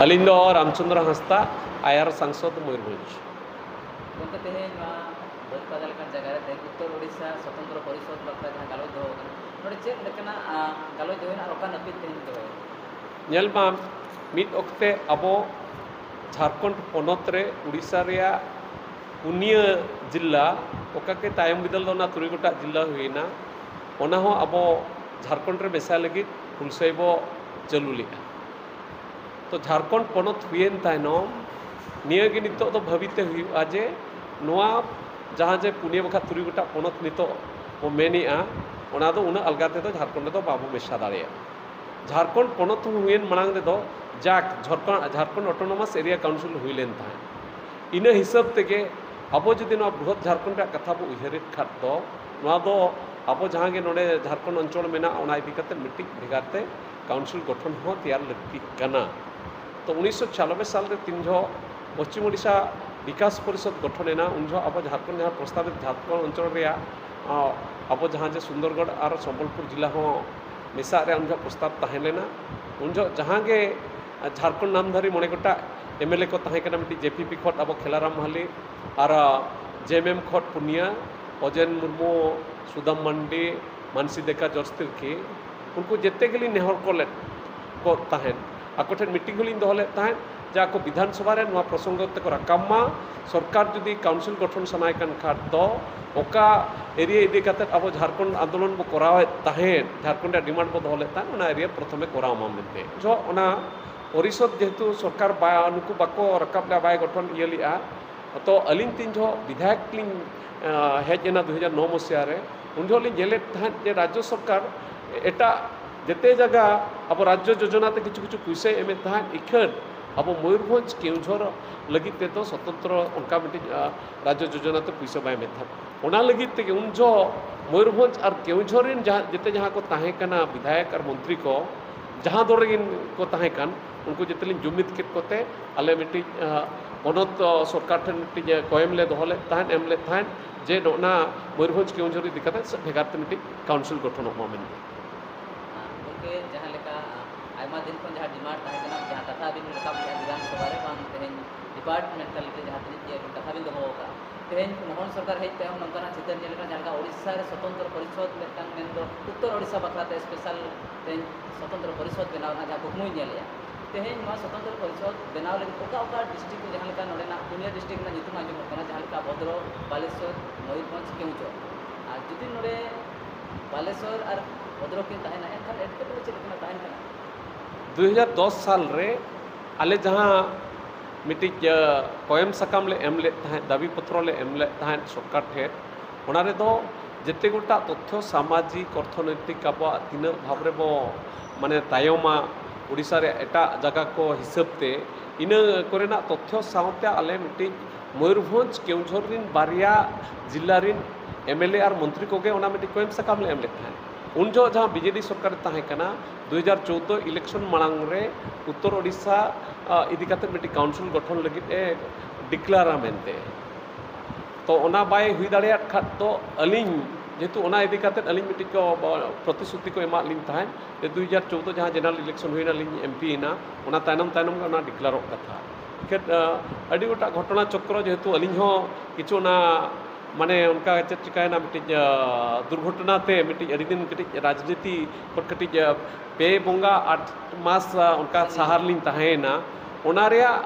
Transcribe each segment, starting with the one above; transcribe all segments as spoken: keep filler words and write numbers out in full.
ᱟᱹᱞᱤᱧ ᱫᱚ ᱨᱟᱢᱪᱚᱸᱫᱽᱨᱚ ᱦᱟᱸᱥᱫᱟ, ᱟᱭᱟᱨ ᱥᱟᱝᱥᱚᱫᱽ, ᱢᱚᱭᱩᱨᱵᱷᱚᱸᱡᱽ᱾ ᱜᱚᱢᱠᱮ, ᱛᱮᱦᱮᱧ ᱱᱚᱣᱟ ᱵᱟᱹᱨᱯᱟᱫᱟ ᱞᱮᱠᱟᱱ ᱡᱟᱭᱜᱟ ᱨᱮ ᱛᱮᱦᱮᱧ ᱩᱛᱛᱚᱨ ᱳᱰᱤᱥᱟ ᱥᱚᱛᱚᱱᱛᱨᱚ ᱯᱚᱨᱤᱥᱚᱫᱽ ᱵᱟᱠᱷᱨᱟ ᱡᱟᱦᱟᱸ ᱜᱟᱞᱚᱪ ᱫᱚᱦᱚ ᱟᱠᱟᱱᱟ, ᱱᱚᱰᱮ ᱪᱮᱫ ᱞᱮᱠᱟᱱᱟᱜ, ᱟ, ᱜᱟᱞᱚᱪ ᱫᱚᱦᱚᱭᱮᱱᱟ ᱟᱨ ᱚᱠᱟ ᱱᱟᱹᱯᱤᱛ ᱛᱮᱦᱮᱧ ᱫᱚᱦᱚᱭᱮᱱᱟ? ᱧᱮᱞ ᱢᱟ, ᱢᱤᱫ ᱚᱠᱛᱮ ᱟᱵᱚ ᱡᱷᱟᱲᱠᱷᱚᱸᱰ ᱯᱚᱱᱚᱛ ᱨᱮ ᱩᱲᱤᱥᱥᱟ ᱨᱮᱭᱟᱜ ᱯᱩᱱᱭᱟᱹ ᱡᱤᱞᱟ, ᱚᱠᱟ ᱜᱮ ᱛᱟᱭᱚᱢ ᱵᱤᱫᱟᱹᱞ ᱫᱚ ᱚᱱᱟ ᱛᱩᱨᱩᱭ ᱜᱚᱴᱟᱝ ᱡᱤᱞᱟ ᱦᱩᱭᱮᱱᱟ, ᱚᱱᱟ ᱦᱚᱸ ᱟᱵᱚ ᱡᱷᱟᱲᱠᱷᱚᱸᱰ ᱨᱮ ᱢᱮᱥᱟᱭ ᱞᱟᱹᱜᱤᱫ ᱦᱩᱞᱥᱟᱹᱭ ᱵᱚ ᱪᱟᱹᱞᱩ ᱞᱮᱫᱼᱟ᱾ ᱛᱚ, ᱡᱷᱟᱲᱠᱷᱚᱸᱰ ᱯᱚᱱᱚᱛ ᱦᱩᱭᱮᱱ ᱛᱟᱭᱱᱚᱢ, ᱱᱤᱭᱟᱹ ᱜᱮ ᱱᱤᱛᱚᱜ ᱫᱚ ᱵᱷᱟᱹᱵᱤᱛᱮ ᱦᱩᱭᱩᱜᱼᱟ ᱡᱮ ᱱᱚᱣᱟ ᱡᱟᱦᱟᱸ ᱡᱮ ᱯᱩᱱᱭᱟᱹ ᱵᱟᱠᱷᱟᱡ ᱛᱩᱨᱩᱭ ᱜᱚᱴᱟᱝ ᱯᱚᱱᱚᱛ ᱱᱤᱛᱚᱜ ᱵᱚ ᱢᱮᱱᱮᱜᱼᱟ, ᱚᱱᱟ ᱫᱚ ᱩᱱᱟᱹᱜ ᱟᱞᱜᱟ ᱛᱮᱫᱚ ᱡᱷᱟᱲᱠᱷᱚᱸᱰ ᱨᱮᱫᱚ ᱵᱟᱵᱚ ᱢᱮᱥᱟ ᱫᱟᱲᱮᱭᱟᱜᱼᱟ᱾ ᱡᱷᱟᱲᱠᱷᱚᱸᱰ ᱯᱚᱱᱚᱛ ᱦᱚᱸ ᱦᱩᱭᱮᱱ ᱢᱟᱲᱟᱝ ᱨᱮᱫᱚ ᱡᱟᱠ Jharkhand, Jharkhand Autonomous Area Council ᱦᱩᱭ ᱞᱮᱱ ᱛᱟᱦᱮᱸᱫ᱾ ᱤᱱᱟᱹ ᱦᱤᱥᱟᱹᱵ ᱛᱮᱜᱮ ᱟᱵᱚ ᱡᱩᱫᱤ ᱱᱚᱣᱟ ᱵᱨᱤᱦᱚᱫ ᱡᱷᱟᱲᱠᱷᱚᱸᱰ ᱨᱮᱭᱟᱜ ᱠᱟᱛᱷᱟ ᱵᱚ ᱩᱭᱦᱟᱹᱨᱮᱫ ᱠᱷᱟᱱ ᱫᱚ, ᱱᱚᱣᱟ ᱫᱚ ᱟᱵᱚ ᱡᱟᱦᱟᱸ ᱜᱮ ᱱᱚᱰᱮ ᱡᱷᱟᱲᱠᱷᱚᱸᱰ ᱚᱧᱪᱚᱞ ᱢᱮᱱᱟᱜᱼᱟ, ᱚᱱᱟ ᱤᱫᱤ ᱠᱟᱛᱮ ᱢᱤᱫᱴᱤᱡ ᱵᱷᱮᱜᱟᱨ ᱛᱮ ᱠᱟᱣᱩᱱᱥᱤᱞ ᱜᱚᱴᱷᱚᱱ ᱦᱚᱸ ᱛᱮᱭᱟᱨ ᱞᱟᱹᱠᱛᱤᱜ ᱠᱟᱱᱟ᱾ ᱛᱚ, ᱩᱱᱤᱥᱥᱚ ᱪᱷᱤᱭᱟᱱᱚᱵᱵᱳᱭ ᱥᱟᱞ ᱨᱮ ᱛᱤᱱ ᱡᱚᱦᱚᱜ ᱯᱚᱥᱪᱤᱢ ᱳᱰᱤᱥᱟ ᱵᱤᱠᱟᱥ ᱯᱚᱨᱤᱥᱚᱫᱽ ᱜᱚᱴᱷᱚᱱ ᱮᱱᱟ, ᱩᱱ ᱡᱚᱦᱚᱜ ᱟᱵᱚ ᱡᱷᱟᱲᱠᱷᱚᱸᱰ ᱡᱟᱦᱟᱸ ᱯᱨᱚᱥᱛᱟᱵᱤᱛ ᱡᱷᱟᱲᱠᱷᱚᱸᱰ ᱚᱧᱪᱚᱞ ᱨᱮᱭᱟᱜ, ᱟᱸ, ᱟᱵᱚ ᱡᱟᱦᱟᱸ ᱡᱮ ᱥᱩᱱᱫᱚᱨᱜᱚᱲ ᱟᱨ ᱥᱚᱢᱵᱚᱞᱯᱩᱨ ᱡᱤᱞᱟ ᱦᱚᱸ ᱢᱮᱥᱟᱜ ᱨᱮᱭᱟᱜ ᱩᱱ ᱡᱚᱦᱚᱜ ᱯᱨᱚᱥᱛᱟᱵ ᱛᱟᱦᱮᱸ ᱞᱮᱱᱟ᱾ ᱩᱱ ᱡᱚᱦᱚᱜ ᱡᱟᱦᱟᱸ ᱜᱮ ᱡᱷᱟᱲᱠᱷᱚᱸᱰ ᱱᱟᱢᱫᱷᱟᱨᱤ ᱢᱚᱬᱮ ᱜᱚᱴᱟᱝ MLA ᱠᱚ ᱛᱟᱦᱮᱸ ᱠᱟᱱᱟ, ᱢᱤᱫᱴᱤᱡ JPP ᱠᱷᱚᱱ ᱟᱵᱚ ᱠᱷᱮᱞᱟᱨᱟᱢ ᱢᱟᱦᱟᱞᱤ ᱟᱨ JMM ᱠᱷᱚᱱ ᱯᱩᱱᱭᱟᱹ, ᱚᱡᱮᱱ ᱢᱩᱨᱢᱩ, ᱥᱩᱫᱟᱢ ᱢᱟᱱᱰᱤ, ᱢᱟᱱᱥᱤ ᱰᱮᱠᱟ, ᱡᱚᱨᱡᱽ ᱛᱤᱨᱠᱤ, ᱩᱱᱠᱩ ᱡᱮᱛᱮ ᱜᱮᱞᱤᱧ ᱱᱮᱦᱚᱨ ᱠᱚ ᱞᱮᱫ ᱠᱚ ᱛᱟᱦᱮᱸᱫ᱾ ᱟᱠᱚ ᱴᱷᱮᱱ meeting ᱦᱚᱸᱞᱤᱧ ᱫᱚᱦᱚ ᱞᱮᱫ ᱛᱟᱦᱮᱸᱫ ᱡᱮ ᱟᱠᱚ ᱵᱤᱫᱷᱟᱱ ᱥᱚᱵᱷᱟ ᱨᱮ ᱱᱚᱣᱟ ᱯᱨᱚᱥᱚᱝᱜᱚ ᱛᱮᱠᱚ ᱨᱟᱠᱟᱵ ᱢᱟ᱾ ᱥᱚᱨᱠᱟᱨ ᱡᱩᱫᱤ ᱠᱟᱣᱩᱱᱥᱤᱞ ᱜᱚᱴᱷᱚᱱ ᱥᱟᱱᱟᱭ ᱠᱟᱱ ᱠᱷᱟᱱ ᱫᱚ, ᱚᱠᱟ area ᱤᱫᱤ ᱠᱟᱛᱮᱫ ᱟᱵᱚ ᱡᱷᱟᱲᱠᱷᱚᱸᱰ ᱟᱱᱫᱳᱞᱚᱱ ᱵᱚ ᱠᱚᱨᱟᱣᱮᱫ ᱛᱟᱦᱮᱸᱫ, ᱡᱷᱟᱲᱠᱷᱚᱸᱰ ᱨᱮᱭᱟᱜ demand ᱵᱚ ᱫᱚᱦᱚ ᱞᱮᱫ ᱛᱟᱦᱮᱸᱫ, ᱚᱱᱟ area ᱯᱨᱚᱛᱷᱚᱢᱮ ᱠᱚᱨᱟᱣ ᱢᱟ ᱢᱮᱱᱛᱮ᱾ ᱡᱚᱦᱚᱜ ᱚᱱᱟ ᱯᱚᱨᱤᱥᱚᱫᱽ ᱡᱮᱦᱮᱛᱩ ᱥᱚᱨᱠᱟᱨ ᱵᱟ-, ᱱᱩᱠᱩ ᱵᱟᱠᱚ ᱨᱟᱠᱟᱵ ᱞᱮᱫᱼᱟ, ᱵᱟᱭ ᱜᱚᱴᱷᱚᱱ ᱤᱭᱟᱹ ᱞᱮᱫᱼᱟ, ᱛᱚ ᱟᱹᱞᱤᱧ ᱛᱤᱱ ᱡᱚᱦᱚᱜ ᱵᱤᱫᱷᱟᱭᱚᱠ ᱞᱤᱧ, ᱟᱸ, ᱦᱮᱡ ᱮᱱᱟ ᱫᱩ ᱦᱟᱡᱟᱨ ᱱᱚ ᱢᱚᱥᱤᱦᱟ ᱨᱮ, ᱩᱱ ᱡᱚᱦᱚᱜ ᱞᱤᱧ ᱧᱮᱞᱮᱫ ᱛᱟᱦᱮᱸᱫ ᱡᱮ ᱨᱟᱡᱽᱡᱚ ᱥᱚᱨᱠᱟᱨ ᱮᱴᱟᱜ ᱡᱮᱛᱮ ᱡᱟᱭᱜᱟ ᱟᱵᱚ ᱨᱟᱡᱽᱡᱚ ᱡᱳᱡᱚᱱᱟ ᱛᱮ ᱠᱤᱪᱷᱩ ᱠᱤᱪᱷᱩ ᱯᱩᱭᱥᱟᱹᱭ ᱮᱢᱮᱫ ᱛᱟᱦᱮᱸᱫ, ᱤᱠᱷᱟᱹᱱ ᱟᱵᱚ ᱢᱚᱭᱩᱨᱵᱷᱚᱸᱡᱽ ᱠᱮᱣᱡᱷᱚᱨ ᱞᱟᱹᱜᱤᱫ ᱛᱮᱫᱚ ᱥᱚᱛᱚᱱᱛᱨᱚ ᱚᱱᱠᱟ ᱢᱤᱫᱴᱤᱡ, ᱟᱸ, ᱨᱟᱡᱽᱡᱚ ᱡᱳᱡᱚᱱᱟ ᱛᱮ ᱯᱩᱭᱥᱟᱹ ᱵᱟᱭ ᱮᱢᱮᱫ ᱛᱟᱦᱮᱸᱫ᱾ ᱚᱱᱟ ᱞᱟᱹᱜᱤᱫ ᱛᱮᱜᱮ ᱩᱱ ᱡᱚᱦᱚᱜ ᱢᱚᱭᱩᱨᱵᱷᱚᱸᱡᱽ ᱟᱨ ᱠᱮᱣᱡᱷᱚᱨ ᱨᱮᱱ ᱡᱟᱦᱟᱸ, ᱡᱮᱛᱮ ᱡᱟᱦᱟᱸ ᱠᱚ ᱛᱟᱦᱮᱸ ᱠᱟᱱᱟ ᱵᱤᱫᱷᱟᱭᱚᱠ ᱟᱨ ᱢᱚᱱᱛᱨᱤ ᱠᱚ, ᱡᱟᱦᱟᱸ ᱫᱚᱞ ᱨᱮᱜᱮ ᱠᱚ ᱛᱟᱦᱮᱸ ᱠᱟᱱ, ᱩᱱᱠᱩ ᱡᱮᱛᱮ ᱞᱤᱧ ᱡᱩᱢᱤᱫ ᱠᱮᱫ ᱠᱚᱛᱮ ᱟᱞᱮ ᱢᱤᱫᱴᱤᱡ, ᱟᱸ, ᱯᱚᱱᱚᱛ, ᱟᱸ, ᱥᱚᱨᱠᱟᱨ ᱴᱷᱮᱱ ᱢᱤᱫᱴᱤᱡ, ᱟᱸ, ᱠᱚᱭᱮᱢ ᱞᱮ ᱫᱚᱦᱚ ᱞᱮᱫ ᱛᱟᱦᱮᱸᱫ, ᱮᱢ ᱞᱮᱫ ᱛᱟᱦᱮᱸᱫ, ᱡᱮ ᱱᱚᱜᱼᱱᱟ ᱢᱚᱭᱩᱨᱵᱷᱚᱸᱡᱽ ᱠᱮᱣᱡᱷᱚᱨ ᱤᱫᱤ ᱠᱟᱛᱮ ᱵᱷᱮᱜᱟᱨ ᱛᱮ ᱢᱤᱫᱴᱤᱡ ᱠᱟᱣᱩᱱᱥᱤᱞ ᱜᱚᱴᱷᱚᱱᱚᱜ ᱢᱟ ᱢᱮᱱᱛᱮ᱾ ᱟᱨ ᱜᱚᱢᱠᱮ, ᱡᱟᱦᱟᱸ ᱞᱮᱠᱟ, ᱟᱸ, ᱟᱭᱢᱟ ᱫᱤᱱ ᱠᱷᱚᱱ ᱡᱟᱦᱟᱸ demand ᱛᱟᱦᱮᱸ ᱠᱟᱱᱟ, ᱡᱟᱦᱟᱸ ᱠᱟᱛᱷᱟ ᱟᱹᱵᱤᱱ ᱵᱤᱱ ᱨᱟᱠᱟᱵ ᱵᱟᱨᱰ ᱢᱮᱱᱴᱟᱞᱤᱴᱤ ᱡᱟᱦᱟᱸ ᱛᱤᱱᱟᱹᱜ ᱜᱮ ᱠᱟᱛᱷᱟ ᱵᱤᱱ ᱫᱚᱦᱚ ᱟᱠᱟᱫᱼᱟ, ᱛᱮᱦᱮᱧ ᱢᱳᱦᱚᱱ ᱥᱚᱨᱠᱟᱨ ᱦᱮᱡ ᱛᱟᱭᱚᱢ ᱱᱚᱝᱠᱟᱱᱟᱜ ᱪᱤᱛᱟᱹᱨ ᱧᱮᱞ ᱟᱠᱟᱱᱟ, ᱡᱟᱦᱟᱸ ᱞᱮᱠᱟ ᱳᱰᱤᱥᱟ ᱨᱮ ᱥᱚᱛᱚᱱᱛᱨᱚ ᱯᱚᱨᱤᱥᱚᱫᱽ ᱢᱤᱫᱴᱟᱝ, ᱢᱮᱱᱫᱚ ᱩᱛᱛᱚᱨ ᱳᱰᱤᱥᱟ ᱵᱟᱠᱷᱨᱟᱛᱮ ᱥᱯᱮᱥᱟᱞ ᱛᱮᱦᱮᱧ ᱥᱚᱛᱚᱱᱛᱨᱚ ᱯᱚᱨᱤᱥᱚᱫᱽ ᱵᱮᱱᱟᱣ ᱨᱮᱱᱟᱜ ᱡᱟᱦᱟᱸ ᱠᱩᱠᱢᱩᱭ ᱧᱮᱞᱮᱫᱼᱟ, ᱛᱮᱦᱮᱧ ᱱᱚᱣᱟ ᱥᱚᱛᱚᱱᱛᱨᱚ ᱯᱚᱨᱤᱥᱚᱫᱽ ᱵᱮᱱᱟᱣ ᱞᱟᱹᱜᱤᱫ ᱚᱠᱟ ᱚᱠᱟ ᱰᱤᱥᱴᱨᱤᱠᱴ ᱨᱮ, ᱡᱟᱦᱟᱸ ᱞᱮᱠᱟ ᱱᱚᱰᱮᱱᱟᱜ ᱯᱩᱱᱭᱟᱹ ᱰᱤᱥᱴᱨᱤᱠᱴ ᱨᱮᱱᱟᱜ ᱧᱩᱛᱩᱢ ᱟᱸᱡᱚᱢᱚᱜ ᱠᱟᱱᱟ, ᱡᱟᱦᱟᱸ ᱞᱮᱠᱟ ᱵᱷᱚᱫᱨᱚᱠ, ᱵᱟᱞᱮᱥᱚᱨ, ᱢᱚᱭᱩᱨᱵᱷᱚᱸᱡᱽ, ᱠᱮᱣᱚᱱᱡᱷᱚᱨ, ᱟᱨ ᱡᱩᱫᱤ ᱱᱚᱰᱮ ᱵᱟᱞᱮᱥᱚᱨ ᱟᱨ ᱵᱷᱚᱫᱨᱚᱠ ᱠᱤᱱ ᱛᱟᱦᱮᱱᱟ, ᱮᱱᱠᱷᱟᱱ ᱮᱴᱠᱮᱴᱚᱬᱮ ᱪᱮᱫ ᱞᱮᱠᱟᱱᱟᱜ ᱛᱟᱦᱮᱱ ᱠᱟᱱᱟ? ᱫᱩ ᱦᱟᱡᱟᱨ ᱫᱚᱥ ᱥᱟᱞ ᱨᱮ ᱟᱞᱮ ᱡᱟᱦᱟᱸ ᱢᱤᱫᱴᱤᱡ ᱠᱚᱭᱮᱢ ᱥᱟᱠᱟᱢ ᱞᱮ ᱮᱢ ᱞᱮᱫ ᱛᱟᱦᱮᱸᱫ, ᱫᱟᱹᱵᱤ ᱯᱚᱛᱨᱚ ᱞᱮ ᱮᱢ ᱞᱮᱫ ᱛᱟᱦᱮᱸᱫ ᱥᱚᱨᱠᱟᱨ ᱴᱷᱮᱱ, ᱚᱱᱟ ᱨᱮᱫᱚ ᱡᱮᱛᱮ ᱜᱚᱴᱟ ᱛᱚᱛᱛᱷᱚ ᱥᱟᱢᱟᱡᱤᱠ ᱚᱨᱛᱷᱚᱱᱳᱭᱛᱤᱠ ᱟᱵᱚᱣᱟᱜ ᱛᱤᱱᱟᱹᱜ ᱵᱷᱟᱵᱽ ᱨᱮᱵᱚ ᱢᱟᱱᱮ ᱛᱟᱭᱚᱢᱟ ᱩᱲᱤᱥᱥᱟ ᱨᱮᱭᱟᱜ ᱮᱴᱟᱜ ᱡᱟᱭᱜᱟ ᱠᱚ ᱦᱤᱥᱟᱹᱵ ᱛᱮ, ᱤᱱᱟᱹ ᱠᱚᱨᱮᱱᱟᱜ ᱛᱚᱛᱛᱷᱚ ᱥᱟᱶᱛᱮ ᱟᱞᱮ ᱢᱤᱫᱴᱤᱡ ᱢᱚᱭᱩᱨᱵᱷᱚᱸᱡᱽ ᱠᱮᱣᱚᱱᱡᱷᱚᱨ ᱨᱤᱱ ᱵᱟᱨᱭᱟ ᱡᱤᱞᱟ ᱨᱤᱱ ᱮᱢ ᱮᱞ ᱮ ᱟᱨ ᱢᱚᱱᱛᱨᱤ ᱠᱚᱜᱮ ᱚᱱᱟ ᱢᱤᱫᱴᱤᱡ ᱠᱚᱭᱮᱢ ᱥᱟᱠᱟᱢ ᱞᱮ ᱮᱢ ᱞᱮᱫ ᱛᱟᱦᱮᱸᱫ᱾ ᱩᱱ ᱡᱚᱦᱚᱜ ᱡᱟᱦᱟᱸ ᱵᱤ ᱡᱮ ᱰᱤ ᱥᱚᱨᱠᱟᱨᱮ ᱛᱟᱦᱮᱸ ᱠᱟᱱᱟ, ᱫᱩ ᱦᱟᱡᱟᱨ ᱪᱳᱫᱽᱫᱳ ᱤᱞᱮᱠᱥᱚᱱ ᱢᱟᱲᱟᱝ ᱨᱮ ᱩᱛᱛᱚᱨ ᱳᱰᱤᱥᱟ ᱤᱫᱤ ᱠᱟᱛᱮ ᱢᱤᱫᱴᱤᱡ ᱠᱟᱣᱩᱱᱥᱤᱞ ᱜᱚᱴᱷᱚᱱ ᱞᱟᱹᱜᱤᱫ ᱮ ᱰᱤᱠᱞᱟᱨᱟ ᱢᱮᱱᱛᱮ᱾ ᱛᱚ ᱚᱱᱟ ᱵᱟᱭ ᱦᱩᱭ ᱫᱟᱲᱮᱭᱟᱫ ᱠᱷᱟᱱ ᱫᱚ ᱟᱹᱞᱤᱧ ᱡᱮᱦᱮᱛᱩ ᱚᱱᱟ ᱤᱫᱤ ᱠᱟᱛᱮ ᱟᱹᱞᱤᱧ ᱢᱤᱫᱴᱤᱡ ᱠᱚ ᱯᱨᱚᱛᱤᱥᱨᱩᱛᱤ ᱠᱚ ᱮᱢᱟᱫ ᱞᱤᱧ ᱛᱟᱦᱮᱸᱫ ᱡᱮ ᱫᱩ ᱦᱟᱡᱟᱨ ᱪᱳᱫᱽᱫᱳ ᱡᱟᱦᱟᱸ ᱡᱮᱱᱟᱨᱮᱞ ᱤᱞᱮᱠᱥᱚᱱ ᱦᱩᱭᱱᱟ, ᱞᱤᱧ ᱮᱢ ᱯᱤ ᱮᱱᱟ, ᱚᱱᱟ ᱛᱟᱭᱱᱚᱢ ᱛᱟᱭᱱᱚᱢ ᱜᱮ ᱚᱱᱟ ᱰᱤᱠᱞᱟᱨᱚᱜ ᱠᱟᱛᱷᱟ᱾ ᱮᱱᱠᱷᱟᱱ ᱟᱹᱰᱤ ᱜᱚᱴᱟᱝ ᱜᱷᱚᱴᱚᱱᱟ ᱪᱚᱠᱨᱚ ᱡᱮᱦᱮᱛᱩ ᱟᱹᱞᱤᱧ ᱦᱚᱸ ᱠᱤᱪᱷᱩ ᱚᱱᱟ ᱢᱟᱱᱮ ᱚᱱᱠᱟ ᱪᱮᱫ ᱪᱤᱠᱟᱹᱭᱮᱱᱟ, ᱢᱤᱫᱴᱤᱡ ᱫᱩᱨᱜᱷᱚᱴᱚᱱᱟ ᱛᱮ ᱢᱤᱫᱴᱤᱡ ᱟᱹᱰᱤ ᱫᱤᱱ ᱠᱟᱹᱴᱤᱡ ᱨᱟᱡᱽᱱᱤᱛᱤ ᱠᱷᱚᱱ ᱠᱟᱹᱴᱤᱡ ᱯᱮ ᱵᱚᱸᱜᱟ ᱟᱴ ᱢᱟᱥ ᱚᱱᱠᱟ ᱥᱟᱦᱟ ᱨᱮᱞᱤᱧ ᱛᱟᱦᱮᱸᱭᱮᱱᱟ᱾ ᱚᱱᱟ ᱨᱮᱭᱟᱜ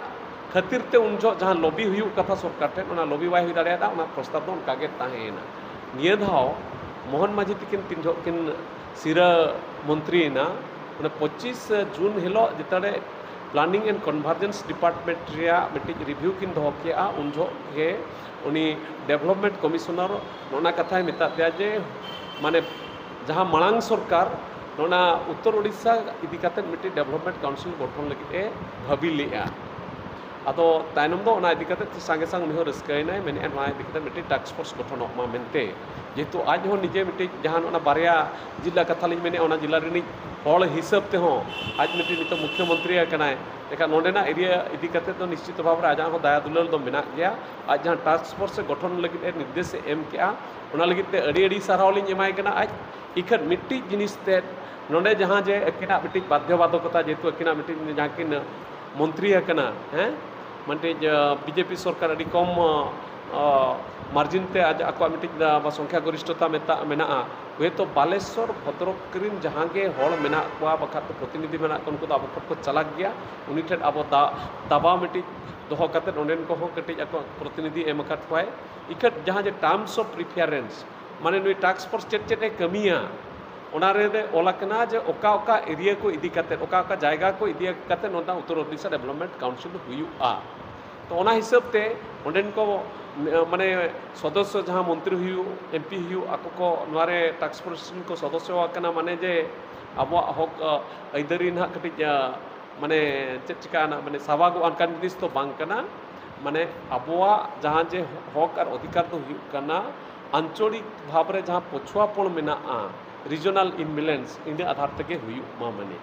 ᱠᱷᱟᱹᱛᱤᱨ ᱛᱮ ᱩᱱ ᱡᱚᱦᱚᱜ ᱡᱟᱦᱟᱸ ᱞᱚᱵᱤ ᱦᱩᱭᱩᱜ ᱠᱟᱛᱷᱟ ᱥᱚᱨᱠᱟᱨ ᱴᱷᱮᱱ, ᱚᱱᱟ ᱞᱚᱵᱤ ᱵᱟᱭ ᱦᱩᱭ ᱫᱟᱲᱮᱭᱟᱫᱟ, ᱚᱱᱟ ᱯᱨᱚᱥᱛᱟᱵ ᱫᱚ ᱚᱱᱠᱟ ᱜᱮ ᱛᱟᱦᱮᱸᱭᱮᱱᱟ᱾ ᱱᱤᱭᱟᱹ ᱫᱷᱟᱣ ᱢᱳᱦᱚᱱ ᱢᱟᱹᱡᱷᱤ ᱛᱤᱠᱤᱱ ᱛᱤᱱ ᱡᱚᱦᱚᱜ ᱠᱤᱱ ᱥᱤᱨᱟᱹ ᱢᱚᱱᱛᱨᱤᱭᱮᱱᱟ, ᱚᱱᱟ ᱯᱚᱸᱪᱤᱥ ᱡᱩᱱ ᱦᱤᱞᱳᱜ ᱡᱮᱛᱟᱲᱮ Planning and Convergence Department ᱨᱮᱭᱟᱜ ᱢᱤᱫᱴᱤᱡ ᱨᱤᱵᱷᱤᱭᱩ ᱠᱤᱱ ᱫᱚᱦᱚ ᱠᱮᱜᱼᱟ, ᱩᱱ ᱡᱚᱦᱚᱜ ᱜᱮ ᱩᱱᱤ ᱰᱮᱵᱷᱞᱚᱯᱢᱮᱱᱴ ᱠᱚᱢᱤᱥᱚᱱᱟᱨ ᱱᱚᱜᱼᱱᱟ ᱠᱟᱛᱷᱟᱭ ᱢᱮᱛᱟᱫ ᱯᱮᱭᱟ ᱡᱮ ᱢᱟᱱᱮ ᱡᱟᱦᱟᱸ ᱢᱟᱲᱟᱝ ᱥᱚᱨᱠᱟᱨ ᱱᱚᱜᱼᱱᱟ ᱩᱛᱛᱚᱨ ᱳᱰᱤᱥᱟ ᱤᱫᱤ ᱠᱟᱛᱮᱫ ᱢᱤᱫᱴᱤᱡ ᱰᱮᱵᱷᱞᱚᱯᱢᱮᱱᱴ ᱠᱟᱣᱩᱱᱥᱤᱞ ᱜᱚᱴᱷᱚᱱ ᱞᱟᱹᱜᱤᱫ ᱮ ᱵᱷᱟᱹᱵᱤ ᱞᱮᱫᱼᱟ᱾ ᱟᱫᱚ ᱛᱟᱭᱱᱚᱢ ᱫᱚ ᱚᱱᱟ ᱤᱫᱤ ᱠᱟᱛᱮᱫ ᱥᱟᱸᱜᱮ ᱥᱟᱝ ᱩᱱᱤ ᱦᱚᱸ ᱨᱟᱹᱥᱠᱟᱹᱭᱮᱱᱟᱭ, ᱢᱮᱱᱮᱫᱼᱟ ᱱᱚᱣᱟ ᱤᱫᱤ ᱠᱟᱛᱮᱫ ᱢᱤᱫᱴᱤᱡ ᱴᱟᱥᱠ ᱯᱷᱳᱨᱥ ᱜᱚᱴᱷᱚᱱᱚᱜ ᱢᱟ ᱢᱮᱱᱛᱮ᱾ ᱡᱮᱦᱮᱛᱩ ᱟᱡ ᱦᱚᱸ ᱱᱤᱡᱮ ᱢᱤᱫᱴᱤᱡ ᱡᱟᱦᱟᱸ ᱚᱱᱟ ᱵᱟᱨᱭᱟ ᱡᱤᱞᱟ ᱠᱟᱛᱷᱟ ᱞᱤᱧ ᱢᱮᱱᱮᱫᱼᱟ, ᱚᱱᱟ ᱡᱤᱞᱟ ᱨᱤᱱᱤᱡ ᱦᱚᱲ ᱦᱤᱥᱟᱹᱵ ᱛᱮᱦᱚᱸ ᱟᱡ ᱢᱤᱫᱴᱤᱡ ᱱᱤᱛᱚᱜ ᱢᱩᱠᱷᱭᱚᱢᱚᱱᱛᱨᱤ ᱠᱟᱱᱟᱭ᱾ ᱮᱱᱠᱷᱟᱱ ᱱᱚᱰᱮᱱᱟᱜ ᱮᱨᱤᱭᱟ ᱤᱫᱤ ᱠᱟᱛᱮᱫ ᱫᱚ ᱱᱤᱥᱪᱤᱛ ᱵᱷᱟᱵᱽ ᱨᱮ ᱟᱡᱟᱜ ᱦᱚᱸ ᱫᱟᱭᱟ ᱫᱩᱞᱟᱹᱲ ᱫᱚ ᱢᱮᱱᱟᱜ ᱜᱮᱭᱟ᱾ ᱟᱡ ᱡᱟᱦᱟᱸ ᱴᱟᱥᱠ ᱯᱷᱳᱨᱥ ᱮ ᱜᱚᱴᱷᱚᱱ ᱞᱟᱹᱜᱤᱫ ᱮ ᱱᱤᱨᱫᱮᱥ ᱮ ᱮᱢ ᱠᱮᱜᱼᱟ, ᱚᱱᱟ ᱞᱟᱹᱜᱤᱫ ᱛᱮ ᱟᱹᱰᱤ ᱟᱹᱰᱤ ᱥᱟᱨᱦᱟᱣ ᱞᱤᱧ ᱮᱢᱟᱭ ᱠᱟᱱᱟ᱾ ᱟᱡ ᱤᱠᱷᱟᱹᱱ ᱢᱤᱫᱴᱤᱡ ᱡᱤᱱᱤᱥ ᱛᱮ ᱱᱚᱰᱮ ᱡᱟᱦᱟᱸ ᱡᱮ ᱟᱹᱠᱤᱱᱟᱜ ᱢᱤᱫᱴᱤᱡ ᱵᱟᱫᱽᱫᱷᱚ ᱵᱟᱫᱷᱚᱠᱚᱛᱟ, ᱡᱮᱦᱮᱛᱩ ᱟᱹᱠᱤᱱᱟᱜ ᱢᱤᱫᱴᱤᱡ ᱡᱟᱦᱟᱸ ᱠᱤᱱ ᱢᱚᱱᱛᱨᱤ ᱟᱠᱟᱱᱟ, ᱦᱮᱸ, ᱢᱤᱫᱴᱤᱡ ᱵᱤᱡᱮᱯᱤ ᱥᱚᱨᱠᱟᱨ ᱟᱹᱰᱤ ᱠᱚᱢ ᱢᱟᱨᱡᱤᱱ ᱛᱮ ᱟᱡ ᱟᱠᱚᱣᱟᱜ ᱢᱤᱫᱴᱤᱡ ᱥᱚᱝᱠᱷᱟ ᱜᱚᱨᱤᱥᱴᱷᱚᱛᱟ ᱢᱮᱛᱟᱜ ᱢᱮᱱᱟᱜᱼᱟ᱾ ᱦᱚᱭᱛᱳ ᱵᱟᱞᱮᱥᱚᱨ ᱵᱷᱚᱫᱨᱚᱠ ᱨᱮᱱ ᱡᱟᱦᱟᱸ ᱜᱮ ᱦᱚᱲ ᱢᱮᱱᱟᱜ ᱠᱚᱣᱟ, ᱵᱟᱠᱷᱟᱡ ᱫᱚ ᱯᱨᱚᱛᱤᱱᱤᱫᱷᱤ ᱢᱮᱱᱟᱜ ᱠᱚᱣᱟ, ᱩᱱᱠᱩ ᱫᱚ ᱟᱵᱚ ᱠᱷᱚᱱ ᱠᱚ ᱪᱟᱞᱟᱠ ᱜᱮᱭᱟ᱾ ᱩᱱᱤ ᱴᱷᱮᱱ ᱟᱵᱚ ᱫᱟ- ᱫᱟᱵᱟᱣ ᱢᱤᱫᱴᱤᱡ ᱫᱚᱦᱚ ᱠᱟᱛᱮᱫ ᱚᱸᱰᱮᱱ ᱠᱚᱦᱚᱸ ᱠᱟᱹᱴᱤᱡ ᱟᱠᱚ ᱯᱨᱚᱛᱤᱱᱤᱫᱷᱤ ᱮᱢ ᱟᱠᱟᱫ ᱠᱚᱣᱟᱭ᱾ ᱤᱠᱷᱟᱹᱱ ᱡᱟᱦᱟᱸ ᱡᱮ terms of preference, ᱢᱟᱱᱮ ᱱᱩᱭ task force ᱪᱮᱫ ᱪᱮᱫ ᱮ ᱠᱟᱹᱢᱤᱭᱟ, ᱚᱱᱟ ᱨᱮ ᱚᱞ ᱟᱠᱟᱱᱟ ᱡᱮ ᱚᱠᱟ ᱚᱠᱟ area ᱠᱚ ᱤᱫᱤ ᱠᱟᱛᱮᱫ, ᱚᱠᱟ ᱚᱠᱟ ᱡᱟᱭᱜᱟ ᱠᱚ ᱤᱫᱤ ᱠᱟᱛᱮᱫ ᱱᱚᱣᱟ ᱩᱛᱛᱚᱨ ᱳᱰᱤᱥᱟ Development Council ᱦᱩᱭᱩᱜᱼᱟ᱾ ᱛᱚ ᱚᱱᱟ ᱦᱤᱥᱟᱹᱵ ᱛᱮ ᱚᱸᱰᱮᱱ ᱠᱚ, ᱢᱟᱱᱮ ᱥᱚᱫᱚᱥᱥᱚ ᱡᱟᱦᱟᱸ ᱢᱚᱱᱛᱨᱤ ᱦᱩᱭᱩᱜ, ᱮᱢᱯᱤ ᱦᱩᱭᱩᱜ, ᱟᱠᱚ ᱠᱚ ᱱᱚᱣᱟ ᱨᱮ task force ᱨᱮᱱ ᱠᱚ ᱥᱚᱫᱚᱥᱥᱚ ᱟᱠᱟᱱᱟ, ᱢᱟᱱᱮ ᱡᱮ ᱟᱵᱚᱣᱟᱜ ᱦᱚᱠ, ᱟ, ᱟᱹᱭᱫᱟᱹᱨᱤ ᱱᱟᱦᱟᱜ ᱠᱟᱹᱴᱤᱡ, ᱟ, ᱢᱟᱱᱮ ᱪᱮᱫ ᱪᱤᱠᱟᱹᱜᱼᱟ ᱱᱟᱦᱟᱜ, ᱢᱟᱱᱮ ᱥᱟᱵᱟᱜᱚᱜ ᱚᱱᱠᱟᱱ ᱡᱤᱱᱤᱥ ᱫᱚ ᱵᱟᱝ ᱠᱟᱱᱟ᱾ ᱢᱟᱱᱮ ᱟᱵᱚᱣᱟᱜ ᱡᱟᱦᱟᱸ ᱡᱮ ᱦᱚᱠ ᱟᱨ ᱚᱫᱷᱤᱠᱟᱨ ᱫᱚ ᱦᱩᱭᱩᱜ ᱠᱟᱱᱟ ᱟᱧᱪᱚᱞᱤᱠ ᱵᱷᱟᱵᱽ ᱨᱮ ᱡᱟᱦᱟᱸ ᱯᱚᱪᱷᱩᱣᱟᱯᱚᱱ ᱢᱮᱱᱟᱜᱼᱟ, regional imbalance, ᱤᱱᱟᱹ ᱟᱫᱷᱟᱨ ᱛᱮᱜᱮ ᱦᱩᱭᱩᱜ ᱢᱟ ᱢᱟᱱᱮ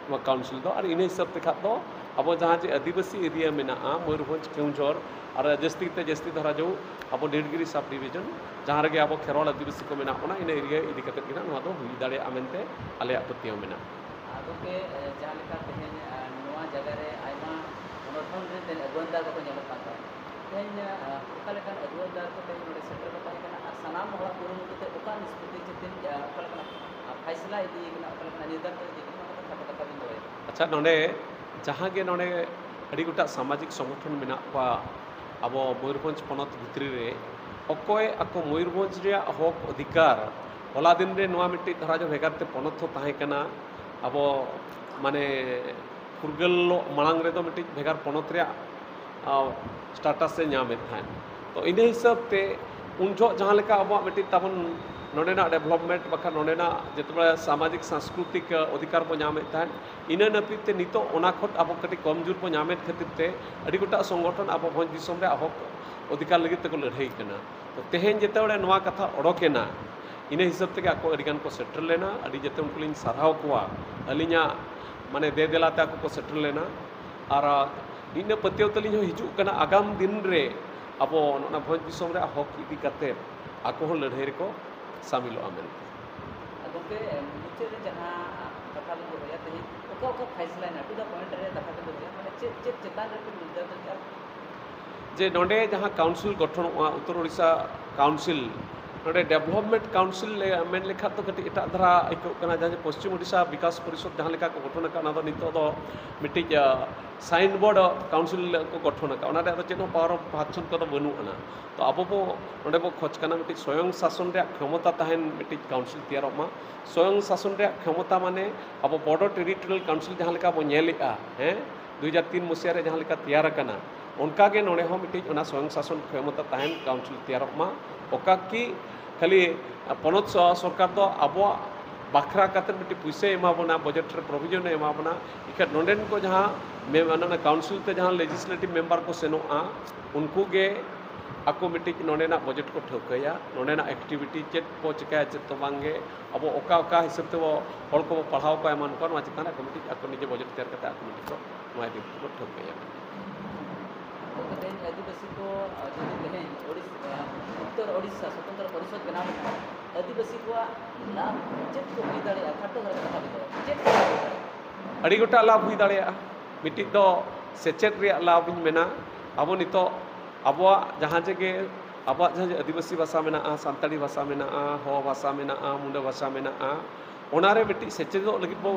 ᱱᱚᱣᱟ council ᱫᱚ᱾ ᱟᱨ ᱤᱱᱟᱹ ᱦᱤᱥᱟᱹᱵ ᱛᱮ ᱠᱷᱟᱱ ᱫᱚ ᱟᱵᱚ ᱡᱟᱦᱟᱸ ᱡᱮ ᱟᱹᱫᱤᱵᱟᱹᱥᱤ area ᱢᱮᱱᱟᱜᱼᱟ, ᱢᱚᱭᱩᱨᱵᱷᱚᱸᱡᱽ, ᱠᱮᱣᱚᱱᱡᱷᱚᱨ, ᱟᱨ ᱡᱟᱹᱥᱛᱤ ᱛᱮ ᱡᱟᱹᱥᱛᱤ ᱫᱷᱟᱨᱟ ᱡᱮ ᱟᱵᱚ ᱱᱤᱞᱜᱤᱨᱤ sub division, ᱡᱟᱦᱟᱸ ᱨᱮᱜᱮ ᱟᱵᱚ ᱠᱷᱮᱨᱣᱟᱞ ᱟᱹᱫᱤᱵᱟᱹᱥᱤ ᱠᱚ ᱢᱮᱱᱟᱜ ᱵᱚᱱᱟ, ᱤᱱᱟᱹ area ᱤᱫᱤ ᱠᱟᱛᱮᱫ ᱜᱮ ᱱᱟᱦᱟᱜ ᱱᱚᱣᱟ ᱫᱚ ᱦᱩᱭ ᱫᱟᱲᱮᱭᱟᱜᱼᱟ ᱢᱮᱱᱛᱮ ᱟᱞᱮᱭᱟᱜ ᱯᱟᱹᱛᱭᱟᱹᱣ ᱢᱮᱱᱟᱜᱼᱟ᱾ ᱟᱨ ᱜᱚᱢᱠᱮ, ᱮ, ᱡᱟᱦᱟᱸ ᱞᱮᱠᱟ ᱛᱮᱦᱮᱧ, ᱮ, ᱱᱚᱣᱟ ᱡᱟᱭᱜᱟ ᱨᱮ ᱟᱭᱢᱟ ᱥᱚᱝᱜᱚᱴᱷᱚᱱ ᱨᱮᱱ ᱛᱮᱦᱮᱧ ᱟᱹᱜᱩᱣᱟᱹᱱ ᱫᱟᱨ ᱠᱚᱠᱚ ᱧᱮᱞᱚᱜ ᱠᱟᱱ ᱛᱟᱦᱮᱸᱫ, ᱛᱮᱦᱮᱧ, ᱮ, ᱚᱠᱟ ᱞᱮᱠᱟᱱ ᱟᱹᱜᱩᱣᱟᱹᱱ ᱫᱟᱨ ᱠᱚ ᱛᱮᱦᱮᱧ ᱱᱚᱰᱮ ᱥᱮᱴᱮᱨ ᱠᱚ ᱛᱟᱦᱮᱸ ᱠᱟᱱᱟ ᱟᱨ ᱥᱟᱱᱟᱢ ᱦᱚᱲᱟᱜ ᱠᱩᱨᱩᱢᱩᱴᱩ ᱛᱮ ᱚᱠᱟ ᱱᱤᱥᱯᱚᱛᱤ ᱪᱮ ᱛᱮᱦᱮᱧ, ᱮ, ᱚᱠᱟ ᱞᱮᱠᱟᱱᱟᱜ, ᱟ, ᱯᱷᱟᱭᱥᱞᱟ ᱤᱫᱤ ᱠᱟᱱᱟ, ᱚᱠᱟ ᱞᱮᱠᱟᱱᱟᱜ ᱱᱤᱨᱫᱷᱟᱨ ᱤᱫᱤ ᱠᱟᱱᱟ, ᱚᱱᱟ ᱠᱟᱛᱷᱟ ᱠᱚ ᱠᱟᱛᱷᱟ ᱵᱤᱱ ᱫᱚᱦᱚᱭᱟ? ᱟᱪᱪᱷᱟ, ᱱᱚᱰᱮ ᱡᱟᱦᱟᱸ ᱜᱮ ᱱᱚᱰᱮ ᱟᱹᱰᱤ ᱜᱚᱴᱟᱝ ᱥᱟᱢᱟᱡᱤᱠ ᱥᱚᱝᱜᱚᱴᱷᱚᱱ ᱢᱮᱱᱟᱜ ᱠᱚᱣᱟ ᱟᱵᱚ ᱢᱚᱭᱩᱨᱵᱷᱚᱸᱡᱽ ᱯᱚᱱᱚᱛ ᱵᱷᱤᱛᱨᱤ ᱨᱮ, ᱚᱠᱚᱭ ᱟᱠᱚ ᱢᱚᱭᱩᱨᱵᱷᱚᱸᱡᱽ ᱨᱮᱭᱟᱜ ᱦᱚᱠ ᱚᱫᱷᱤᱠᱟᱨ, ᱦᱚᱞᱟ ᱫᱤᱱ ᱨᱮ ᱱᱚᱣᱟ ᱢᱤᱫᱴᱤᱡ ᱫᱷᱟᱨᱟ ᱡᱮ ᱵᱷᱮᱜᱟᱨ ᱛᱮ ᱯᱚᱱᱚᱛ ᱦᱚᱸ ᱛᱟᱦᱮᱸ ᱠᱟᱱᱟ, ᱟᱵᱚ ᱢᱟᱱᱮ ᱯᱷᱩᱨᱜᱟᱹᱞᱚᱜ ᱢᱟᱲᱟᱝ ᱨᱮᱫᱚ ᱢᱤᱫᱴᱤᱡ ᱵᱷᱮᱜᱟᱨ ᱯᱚᱱᱚᱛ ᱨᱮᱭᱟᱜ, ᱟ, status ᱮ ᱧᱟᱢᱮᱫ ᱛᱟᱦᱮᱸᱫ᱾ ᱛᱚ ᱤᱱᱟᱹ ᱦᱤᱥᱟᱹᱵ ᱛᱮ ᱩᱱ ᱡᱚᱦᱚᱜ ᱡᱟᱦᱟᱸ ᱞᱮᱠᱟ ᱟᱵᱚᱣᱟᱜ ᱢᱤᱫᱴᱤᱡ ᱛᱟᱵᱚᱱ ᱱᱚᱰᱮᱱᱟᱜ development ᱵᱟᱠᱷᱟᱱ ᱱᱚᱰᱮᱱᱟᱜ ᱡᱮᱛᱮ ᱥᱟᱢᱟᱡᱤᱠ ᱥᱟᱝᱥᱠᱨᱤᱛᱤᱠ ᱚᱫᱷᱤᱠᱟᱨ ᱵᱚ ᱧᱟᱢᱮᱫ ᱛᱟᱦᱮᱸᱫ, ᱤᱱᱟᱹ ᱱᱟᱹᱯᱤᱛ ᱛᱮ ᱱᱤᱛᱚᱜ ᱚᱱᱟ ᱠᱷᱚᱱ ᱟᱵᱚ ᱠᱟᱹᱴᱤᱡ ᱠᱚᱢ ᱡᱳᱨ ᱵᱚ ᱧᱟᱢᱮᱫ ᱠᱷᱟᱹᱛᱤᱨ ᱛᱮ ᱟᱹᱰᱤ ᱜᱚᱴᱟᱝ ᱥᱚᱝᱜᱚᱴᱷᱚᱱ ᱟᱵᱚ ᱵᱷᱚᱸᱡᱽ ᱫᱤᱥᱚᱢ ᱨᱮᱭᱟᱜ ᱦᱚᱠ ᱚᱫᱷᱤᱠᱟᱨ ᱞᱟᱹᱜᱤᱫ ᱛᱮᱠᱚ ᱞᱟᱹᱲᱦᱟᱹᱭ ᱠᱟᱱᱟ᱾ ᱛᱚ ᱛᱮᱦᱮᱧ ᱡᱮᱛᱮ ᱵᱮᱲᱮ ᱱᱚᱣᱟ ᱠᱟᱛᱷᱟ ᱚᱰᱚᱠᱮᱱᱟ, ᱤᱱᱟᱹ ᱦᱤᱥᱟᱹᱵ ᱛᱮᱜᱮ ᱟᱠᱚ ᱟᱹᱰᱤ ᱜᱟᱱ ᱠᱚ ᱥᱮᱴᱮᱨ ᱞᱮᱱᱟ᱾ ᱟᱹᱰᱤ ᱡᱮᱛᱮ ᱩᱱᱠᱩ ᱞᱤᱧ ᱥᱟᱨᱦᱟᱣ ᱠᱚᱣᱟ᱾ ᱟᱹᱞᱤᱧᱟᱜ ᱢᱟᱱᱮ ᱫᱮ ᱫᱮᱞᱟ ᱛᱮ ᱟᱠᱚ ᱠᱚ ᱥᱮᱴᱮᱨ ᱞᱮᱱᱟ᱾ ᱟᱨ ᱱᱤᱱᱟᱹ ᱯᱟᱹᱛᱭᱟᱹᱣ ᱛᱟᱹᱞᱤᱧ ᱦᱚᱸ ᱦᱤᱡᱩᱜ ᱠᱟᱱᱟ ᱟᱜᱟᱢ ᱫᱤᱱ ᱨᱮ ᱟᱵᱚ ᱱᱚᱜᱼᱚ ᱱᱟ ᱵᱷᱚᱸᱡᱽ ᱫᱤᱥᱚᱢ ᱨᱮᱭᱟᱜ ᱦᱚᱠ ᱤᱫᱤ ᱠᱟᱛᱮ ᱟᱠᱚ ᱦᱚᱸ ᱞᱟᱹᱲᱦᱟᱹᱭ ᱨᱮᱠᱚ ᱥᱟᱢᱤᱞᱚᱜᱼᱟ ᱢᱮᱱᱛᱮ᱾ ᱟᱨ ᱜᱚᱢᱠᱮ, ᱢᱩᱪᱟᱹᱫ ᱨᱮ ᱡᱟᱦᱟᱸ ᱠᱟᱛᱷᱟ ᱵᱤᱱ ᱫᱚᱦᱚᱭᱟ ᱛᱮᱦᱮᱧ, ᱚᱠᱟ ᱚᱠᱟ ᱯᱷᱟᱭᱥᱞᱟ ᱦᱮᱱᱟᱜᱼᱟ, to the point ᱨᱮ ᱠᱟᱛᱷᱟ ᱵᱤᱱ ᱫᱚᱦᱚᱭᱟ, ᱢᱟᱱᱮ ᱪᱮᱫ ᱪᱮᱫ ᱪᱮᱛᱟᱱ ᱨᱮᱯᱮ ᱱᱤᱨᱫᱷᱟᱨ ᱫᱟᱲᱮᱭᱟᱜᱼᱟ? ᱡᱮ ᱱᱚᱰᱮ ᱡᱟᱦᱟᱸ ᱠᱟᱣᱩᱱᱥᱤᱞ ᱜᱚᱴᱷᱚᱱᱚᱜᱼᱟ, ᱩᱛᱛᱚᱨ ᱳᱰᱤᱥᱟ ᱠᱟᱣᱩᱱᱥᱤᱞ, ᱱᱚᱰᱮ ᱰᱮᱵᱷᱞᱚᱯᱢᱮᱱᱴ ᱠᱟᱣᱩᱱᱥᱤᱞ ᱞᱮ ᱢᱮᱱ ᱞᱮᱠᱷᱟᱱ ᱫᱚ ᱠᱟᱹᱴᱤᱡ ᱮᱴᱟᱜ ᱫᱷᱟᱨᱟ ᱟᱹᱭᱠᱟᱹᱜ ᱠᱟᱱᱟ᱾ ᱡᱟᱦᱟᱸ ᱡᱮ ᱯᱚᱥᱪᱤᱢ ᱳᱰᱤᱥᱟ ᱵᱤᱠᱟᱥ ᱯᱚᱨᱤᱥᱚᱫᱽ ᱡᱟᱦᱟᱸ ᱞᱮᱠᱟ ᱠᱚ ᱜᱚᱴᱷᱚᱱ ᱟᱠᱟᱫ, ᱚᱱᱟ ᱫᱚ ᱱᱤᱛᱚᱜ ᱫᱚ ᱢᱤᱫᱴᱤᱡ, ᱟ, ᱥᱟᱭᱤᱱ ᱵᱳᱨᱰ ᱠᱟᱣᱩᱱᱥᱤᱞ ᱠᱚ ᱜᱚᱴᱷᱚᱱ ᱟᱠᱟᱫ, ᱚᱱᱟ ᱨᱮᱭᱟᱜ ᱫᱚ ᱪᱮᱫ ᱦᱚᱸ ᱯᱟᱣᱟᱨ ᱚᱯᱷ ᱯᱷᱟᱱᱠᱥᱚᱱ ᱠᱚᱫᱚ ᱵᱟᱹᱱᱩᱜ ᱟᱱᱟ᱾ ᱛᱚ ᱟᱵᱚ ᱵᱚ ᱱᱚᱰᱮ ᱵᱚ ᱠᱷᱚᱡᱽ ᱠᱟᱱᱟ ᱢᱤᱫᱴᱤᱡ ᱥᱚᱭᱚᱝ ᱥᱟᱥᱚᱱ ᱨᱮᱭᱟᱜ ᱠᱷᱚᱢᱚᱛᱟ ᱛᱟᱦᱮᱱ, ᱢᱤᱫᱴᱤᱡ ᱠᱟᱣᱩᱱᱥᱤᱞ ᱛᱮᱭᱟᱨᱚᱜ ᱢᱟ᱾ ᱥᱚᱭᱚᱝ ᱥᱟᱥᱚᱱ ᱨᱮᱭᱟᱜ ᱠᱷᱚᱢᱚᱛᱟ ᱢᱟᱱᱮ ᱟᱵᱚ ᱵᱚᱰᱳ ᱴᱮᱨᱤᱴᱳᱨᱤᱭᱟᱞ ᱠᱟᱣᱩᱱᱥᱤᱞ ᱡᱟᱦᱟᱸ ᱞᱮᱠᱟ ᱵᱚ ᱧᱮᱞᱮᱫᱼᱟ, ᱦᱮᱸ, ᱫᱩ ᱦᱟᱡᱟᱨ ᱛᱤᱱ ᱢᱚᱥᱤᱦᱟ ᱨᱮ ᱡᱟᱦᱟᱸ ᱞᱮᱠᱟ ᱛᱮᱭᱟᱨ ᱟᱠᱟᱱᱟ, ᱚᱱᱠᱟ ᱜᱮ ᱱᱚᱰᱮ ᱦᱚᱸ ᱢᱤᱫᱴᱤᱡ ᱚᱱᱟ ᱥᱚᱭᱚᱝ ᱥᱟᱥᱚᱱ ᱠᱷᱚᱢᱚᱛᱟ ᱛᱟᱦᱮᱱ ᱠᱟᱣᱩᱱᱥᱤᱞ ᱛᱮᱭᱟᱨᱚᱜ ᱢᱟ᱾ ᱚᱠᱟ ᱠᱤ ᱠᱷᱟᱹᱞᱤ ᱯᱚᱱᱚᱛ ᱥᱚ-, ᱥᱚᱨᱠᱟᱨ ᱫᱚ ᱟᱵᱚᱣᱟᱜ ᱵᱟᱠᱷᱨᱟ ᱠᱟᱛᱮ ᱢᱤᱫᱴᱤᱡ ᱯᱩᱭᱥᱟᱹᱭ ᱮᱢᱟ ᱵᱚᱱᱟ, ᱵᱟᱡᱮᱴ ᱨᱮ ᱯᱨᱚᱵᱷᱤᱡᱚᱱᱮ ᱮᱢᱟ ᱵᱚᱱᱟ, ᱮᱱᱠᱷᱟᱱ ᱱᱚᱰᱮᱱ ᱠᱚ ᱡᱟᱦᱟᱸ ᱢᱮ-, ᱚᱱᱟ ᱠᱟᱣᱩᱱᱥᱤᱞ ᱛᱮ ᱡᱟᱦᱟᱸ ᱞᱮᱡᱤᱥᱞᱮᱴᱤᱵᱷ ᱢᱮᱢᱵᱟᱨ ᱠᱚ ᱥᱮᱱᱚᱜᱼᱟ, ᱩᱱᱠᱩ ᱜᱮ ᱟᱠᱚ ᱢᱤᱫᱴᱤᱡ ᱱᱚᱰᱮᱱᱟᱜ ᱵᱟᱡᱮᱴ ᱠᱚ ᱴᱷᱟᱹᱣᱠᱟᱹᱭᱟ, ᱱᱚᱰᱮᱱᱟᱜ ᱮᱠᱴᱤᱵᱷᱤᱴᱤ ᱪᱮᱫ ᱠᱚ ᱪᱤᱠᱟᱹᱭᱟ, ᱪᱮᱫ ᱠᱚ ᱵᱟᱝᱜᱮ, ᱟᱵᱚ ᱚᱠᱟ ᱚᱠᱟ ᱦᱤᱥᱟᱹᱵ ᱛᱮᱵᱚ ᱦᱚᱲ ᱠᱚᱵᱚ ᱯᱟᱲᱦᱟᱣ ᱠᱚᱣᱟ ᱮᱢᱟᱱ ᱠᱚᱣᱟ, ᱱᱚᱣᱟ ᱪᱮᱛᱟᱱ ᱨᱮ ᱟᱠᱚ ᱢᱤᱫᱴᱤᱡ ᱟᱠᱚ ᱱᱤᱡᱮ ᱵᱟᱡᱮᱴ ᱛᱮᱭᱟᱨ ᱠᱟᱛᱮ ᱟᱠᱚ ᱢᱤᱫᱴᱤᱡ ᱠᱚ ᱱᱚᱣᱟ ᱤᱫᱤ ᱠᱟᱛᱮ ᱠᱚ ᱴᱷᱟᱹᱣᱠᱟᱹᱭᱟ᱾ ᱜᱚᱢᱠᱮ, ᱛᱮᱦᱮᱧ ᱟᱹᱫᱤᱵᱟᱹᱥᱤ ᱠᱚ, ᱟᱨ ᱡᱩᱫᱤ ᱛᱮᱦᱮᱧ ᱳᱰᱤᱥ-, ᱟᱨ ᱩᱛᱛᱚᱨ ᱳᱰᱤᱥᱟ ᱥᱚᱛᱚᱱᱛᱨᱚ ᱯᱚᱨᱤᱥᱚᱫᱽ ᱵᱮᱱᱟᱣ ᱞᱮᱠᱷᱟᱱ ᱟᱹᱫᱤᱵᱟᱹᱥᱤ ᱠᱚᱣᱟᱜ ᱞᱟᱵᱷ ᱪᱮᱫ ᱠᱚ ᱦᱩᱭ ᱫᱟᱲᱮᱭᱟᱜᱼᱟ? ᱠᱷᱟᱴᱚ ᱫᱷᱟᱨᱟ ᱛᱮ ᱠᱟᱛᱷᱟ ᱵᱤᱱ ᱞᱟᱹᱭᱟ, ᱪᱮᱫ ᱠᱚ ᱞᱟᱵᱷ ᱦᱩᱭ ᱫᱟᱲᱮᱭᱟᱜᱼᱟ? ᱟᱹᱰᱤ ᱜᱚᱴᱟᱝ ᱞᱟᱵᱷ ᱦᱩᱭ ᱫᱟᱲᱮᱭᱟᱜᱼᱟ᱾ ᱢᱤᱫᱴᱤᱡ ᱫᱚ ᱥᱮᱪᱮᱫ ᱨᱮᱭᱟᱜ ᱞᱟᱵᱷ ᱤᱧ ᱢᱮᱱᱟ᱾ ᱟᱵᱚ ᱱᱤᱛᱚᱜ ᱟᱵᱚᱣᱟᱜ ᱡᱟᱦᱟᱸ ᱡᱮᱜᱮ, ᱟᱵᱚᱣᱟᱜ ᱡᱟᱦᱟᱸ ᱡᱮ ᱟᱹᱫᱤᱵᱟᱹᱥᱤ ᱵᱷᱟᱥᱟ ᱢᱮᱱᱟᱜᱼᱟ, ᱥᱟᱱᱛᱟᱲᱤ ᱵᱷᱟᱥᱟ ᱢᱮᱱᱟᱜᱼᱟ, ᱦᱚ ᱵᱷᱟᱥᱟ ᱢᱮᱱᱟᱜᱼᱟ, ᱢᱩᱱᱰᱟᱹ ᱵᱷᱟᱥᱟ ᱢᱮᱱᱟᱜᱼᱟ, ᱚᱱᱟᱨᱮ ᱢᱤᱫᱴᱤᱡ ᱥᱮᱪᱮᱫᱚᱜ ᱞᱟᱹᱜᱤᱫ ᱵᱚ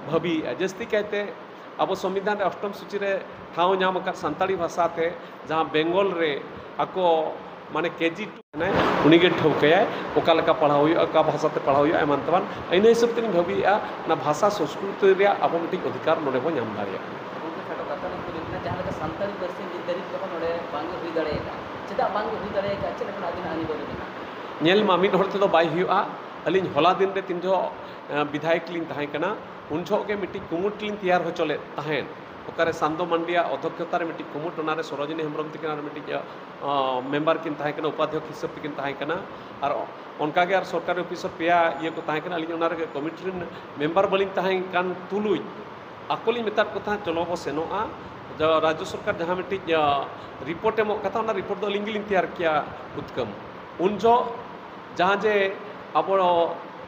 ᱵᱷᱟᱹᱵᱤᱭᱮᱫᱼᱟ᱾ ᱡᱟᱹᱥᱛᱤ ᱠᱟᱭᱛᱮ ᱟᱵᱚ ᱥᱚᱝᱵᱤᱫᱷᱟᱱ ᱨᱮ ᱚᱥᱴᱚᱢ ᱥᱩᱪᱤ ᱨᱮ ᱴᱷᱟᱶ ᱧᱟᱢ ᱟᱠᱟᱫ ᱥᱟᱱᱛᱟᱲᱤ ᱵᱷᱟᱥᱟ ᱛᱮ ᱡᱟᱦᱟᱸ ᱵᱮᱝᱜᱚᱞ ᱨᱮ ᱟᱠᱚ ᱢᱟᱱᱮ ᱠᱮᱡᱤ ᱴᱩ ᱠᱟᱱᱟᱭ, ᱩᱱᱤᱜᱮ ᱴᱷᱟᱹᱣᱠᱟᱹᱭᱟᱭ ᱚᱠᱟ ᱞᱮᱠᱟ ᱯᱟᱲᱦᱟᱣ ᱦᱩᱭᱩᱜᱼᱟ, ᱚᱠᱟ ᱵᱷᱟᱥᱟᱛᱮ ᱯᱟᱲᱦᱟᱣ ᱦᱩᱭᱩᱜᱼᱟ, ᱮᱢᱟᱱ ᱛᱮᱢᱟᱱ᱾ ᱤᱱᱟᱹ ᱦᱤᱥᱟᱹᱵ ᱛᱮᱞᱤᱧ ᱵᱷᱟᱹᱵᱤᱭᱮᱫᱼᱟ, ᱚᱱᱟ ᱵᱷᱟᱥᱟ ᱥᱚᱸᱥᱠᱨᱤᱛᱤ ᱨᱮᱭᱟᱜ ᱟᱵᱚ ᱢᱤᱫᱴᱤᱡ ᱚᱫᱷᱤᱠᱟᱨ ᱱᱚᱰᱮ ᱵᱚᱱ ᱧᱟᱢ ᱫᱟᱲᱮᱭᱟᱜᱼᱟ᱾ ᱜᱚᱢᱠᱮ, ᱠᱷᱟᱴᱚ ᱠᱟᱛᱷᱟ ᱞᱤᱧ ᱠᱩᱞᱤ ᱵᱤᱱᱟ, ᱡᱟᱦᱟᱸ ᱞᱮᱠᱟ ᱥᱟᱱᱛᱟᱲᱤ ᱯᱟᱹᱨᱥᱤ ᱱᱤᱛ ᱫᱷᱟᱹᱨᱤᱡ ᱛᱮᱦᱚᱸ ᱱᱚᱰᱮ ᱵᱟᱝᱜᱮ ᱦᱩᱭ ᱫᱟᱲᱮᱭᱟᱠᱟᱫᱼᱟ, ᱪᱮᱫᱟᱜ ᱵᱟᱝᱜᱮ ᱦᱩᱭ ᱫᱟᱲᱮᱭᱟᱠᱟᱫᱼᱟ? ᱪᱮᱫ ᱞᱮᱠᱟᱱᱟᱜ ᱟᱹᱵᱤᱱᱟᱜ ᱟᱹᱱᱤᱵᱟᱹᱨᱤ ᱢᱮᱱᱟᱜᱼᱟ? ᱧᱮᱞ ᱢᱟ, ᱢᱤᱫ ᱦᱚᱲ ᱛᱮᱫᱚ ᱵᱟᱭ ᱦᱩᱭᱩᱜᱼᱟ᱾ ᱟᱹᱞᱤᱧ ᱦᱚᱞᱟ ᱫᱤᱱ ᱨᱮ ᱛᱤᱱ ᱡᱚᱦᱚᱜ, ᱮ, ᱵᱤᱫᱷᱟᱭᱚᱠ ᱞᱤᱧ ᱛᱟᱦᱮᱸ ᱠᱟᱱᱟ, ᱩᱱ ᱡᱚᱦᱚᱜ ᱜᱮ ᱢᱤᱫᱴᱤᱡ ᱠᱩᱢᱩᱴ ᱞᱤᱧ ᱛᱮᱭᱟᱨ ᱦᱚᱪᱚ ᱞᱮᱫ ᱛᱟᱦᱮᱸᱫ, ᱚᱠᱟᱨᱮ ᱥᱟᱱᱫᱚ ᱢᱟᱱᱰᱤᱭᱟᱜ ᱚᱫᱷᱭᱚᱠᱷᱚᱛᱟ ᱨᱮ ᱢᱤᱫᱴᱤᱡ ᱠᱩᱢᱩᱴ, ᱚᱱᱟᱨᱮ ᱥᱚᱨᱳᱡᱤᱱᱤ ᱦᱮᱢᱵᱨᱚᱢ ᱛᱟᱹᱠᱤᱱ ᱟᱨ ᱢᱤᱫᱴᱤᱡ, ᱮ, ᱢᱮᱢᱵᱟᱨ ᱠᱤᱱ ᱛᱟᱦᱮᱸ ᱠᱟᱱᱟ, ᱩᱯᱟᱫᱷᱭᱚᱠ ᱦᱤᱥᱟᱹᱵ ᱛᱮᱠᱤᱱ ᱛᱟᱦᱮᱸ ᱠᱟᱱᱟ᱾ ᱟᱨ ᱚᱱᱠᱟᱜᱮ ᱟᱨ ᱥᱚᱨᱠᱟᱨᱤ ᱚᱯᱷᱤᱥᱟᱨ ᱯᱮᱭᱟ ᱤᱭᱟᱹ ᱠᱚ ᱛᱟᱦᱮᱸ ᱠᱟᱱᱟ᱾ ᱟᱹᱞᱤᱧ ᱚᱱᱟ ᱨᱮᱜᱮ ᱠᱚᱢᱤᱴᱤ ᱨᱮᱱ ᱢᱮᱢᱵᱟᱨ ᱵᱟᱹᱞᱤᱧ ᱛᱟᱦᱮᱸ ᱠᱟᱱ ᱛᱩᱞᱩᱡ ᱟᱠᱚ ᱞᱤᱧ ᱢᱮᱛᱟᱫ ᱠᱚ ᱛᱟᱦᱮᱸᱫ, "ᱪᱚᱞᱚ ᱵᱚ ᱥᱮᱱᱚᱜᱼᱟ, ᱡᱟ-, ᱨᱟᱡᱽᱡᱚ ᱥᱚᱨᱠᱟᱨ ᱡᱟᱦᱟᱸ ᱢᱤᱫᱴᱤᱡ, ᱟ, ᱨᱤᱯᱳᱨᱴ ᱮᱢᱚᱜ ᱠᱟᱛᱷᱟ, ᱚᱱᱟ ᱨᱤᱯᱳᱨᱴ ᱫᱚ ᱟᱹᱞᱤᱧ ᱜᱮᱞᱤᱧ ᱛᱮᱭᱟᱨ ᱠᱮᱭᱟ ᱦᱩᱛᱠᱟᱹᱢ᱾" ᱩᱱ ᱡᱚᱦᱚᱜ ᱡᱟᱦᱟᱸ ᱡᱮ ᱟᱵᱚ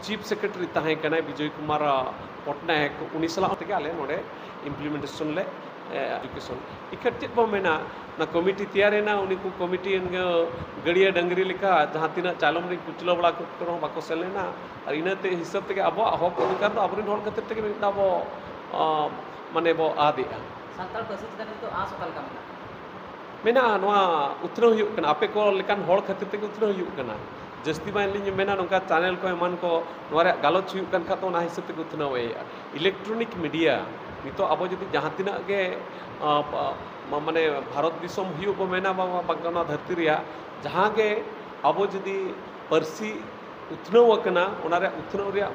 ᱪᱤᱯ ᱥᱮᱠᱨᱮᱴᱟᱨᱤ ᱛᱟᱦᱮᱸ ᱠᱟᱱᱟᱭ ᱵᱤᱡᱚᱭ ᱠᱩᱢᱟᱨ, ᱟ, ᱯᱚᱴᱱᱟᱭᱮᱠ, ᱩᱱᱤ ᱥᱟᱞᱟᱜ ᱛᱮᱜᱮ ᱟᱞᱮ ᱱᱚᱰᱮ ᱤᱢᱯᱞᱤᱢᱮᱱᱴᱮᱥᱚᱱ ᱞᱮ ᱮᱰᱩᱠᱮᱥᱚᱱ ᱤᱠᱷᱟᱹᱱ ᱪᱮᱫ ᱵᱚᱱ ᱢᱮᱱᱟ, ᱚᱱᱟ ᱠᱚᱢᱤᱴᱤ ᱛᱮᱭᱟᱨᱮᱱᱟ, ᱩᱱᱤ ᱠᱚ ᱠᱚᱢᱤᱴᱤ ᱜᱟᱹᱲᱭᱟᱹ ᱰᱟᱹᱝᱨᱤ ᱞᱮᱠᱟ ᱡᱟᱦᱟᱸ ᱛᱤᱱᱟᱹᱜ ᱪᱟᱞᱚᱢ ᱨᱤᱧ ᱠᱩᱪᱞᱟᱹ ᱵᱟᱲᱟ ᱠᱚ ᱨᱮᱦᱚᱸ ᱵᱟᱠᱚ ᱥᱮᱱ ᱞᱮᱱᱟ᱾ ᱟᱨ ᱤᱱᱟᱹᱛᱮ ᱦᱤᱥᱟᱹᱵ ᱛᱮᱜᱮ ᱟᱵᱚᱣᱟᱜ ᱦᱚᱠ ᱚᱫᱷᱤᱠᱟᱨ ᱫᱚ ᱟᱵᱚᱨᱮᱱ ᱦᱚᱲ ᱠᱷᱟᱹᱛᱤᱨ ᱛᱮᱜᱮ ᱢᱤᱫᱴᱟᱝ ᱟᱵᱚ ᱟᱸ, ᱢᱟᱱᱮ ᱵᱚ ᱟᱫᱮᱜᱼᱟ᱾ ᱥᱟᱱᱛᱟᱲ ᱯᱟᱹᱨᱥᱤ ᱪᱮᱛᱟᱱ ᱨᱮ ᱱᱤᱛᱚᱜ ᱟᱸᱥ ᱚᱠᱟ ᱞᱮᱠᱟ ᱢᱮᱱᱟᱜᱼᱟ? ᱢᱮᱱᱟᱜᱼᱟ, ᱱᱚᱣᱟ ᱩᱛᱱᱟᱹᱣ ᱦᱩᱭᱩᱜ ᱠᱟᱱᱟ᱾ ᱟᱯᱮ ᱠᱚ ᱞᱮᱠᱟᱱ ᱦᱚᱲ ᱠᱷᱟᱹᱛᱤᱨ ᱛᱮᱜᱮ ᱩᱛᱱᱟᱹᱣ ᱦᱩᱭᱩᱜ ᱠᱟᱱᱟ᱾ ᱡᱟᱹᱥᱛᱤ ᱢᱟ ᱟᱹᱞᱤᱧ ᱢᱮᱱᱟ ᱱᱚᱝᱠᱟ ᱪᱮᱱᱮᱞ ᱠᱚ ᱮᱢᱟᱱ ᱠᱚ ᱱᱚᱣᱟ ᱨᱮᱭᱟᱜ ᱜᱟᱞᱚᱪ ᱦᱩᱭᱩᱜ ᱠᱟᱱ ᱠᱷᱟᱱ ᱫᱚ ᱚᱱᱟ ᱦᱤᱥᱟᱹᱵ ᱛᱮᱜᱮ ᱩᱛᱱᱟᱹᱣ ᱦᱩᱭᱩᱜᱼᱟ᱾ ᱤᱞᱮᱠᱴᱨᱚᱱᱤᱠ ᱢᱤᱰᱤᱭᱟ ᱱᱤᱛᱚᱜ ᱟᱵᱚ ᱡᱩᱫᱤ ᱡᱟᱦᱟᱸ ᱛᱤᱱᱟᱹᱜ ᱜᱮ ᱟᱸ, ᱯᱟ- ᱢᱟ- ᱢᱟᱱᱮ ᱵᱷᱟᱨᱚᱛ ᱫᱤᱥᱚᱢ ᱦᱩᱭᱩᱜ ᱵᱚ ᱢᱮᱱᱟ ᱵᱟᱝ ᱵᱟᱝ ᱱᱚᱣᱟ ᱫᱷᱟᱹᱨᱛᱤ ᱨᱮᱭᱟᱜ ᱡᱟᱦᱟᱸ ᱜᱮ ᱟᱵᱚ ᱡᱩᱫᱤ ᱯᱟᱹᱨᱥᱤ ᱩᱛᱱᱟᱹᱣ ᱟᱠᱟᱱᱟ, ᱚᱱᱟ ᱨᱮᱭᱟᱜ ᱩᱛᱱᱟᱹᱣ ᱨᱮᱭᱟᱜ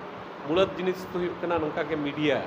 ᱢᱩᱲᱟᱹᱫ ᱡᱤᱱᱤᱥ ᱫᱚ ᱦᱩᱭᱩᱜ ᱠᱟᱱᱟ ᱱᱚᱝᱠᱟ ᱜᱮ ᱢᱤᱰᱤᱭᱟ᱾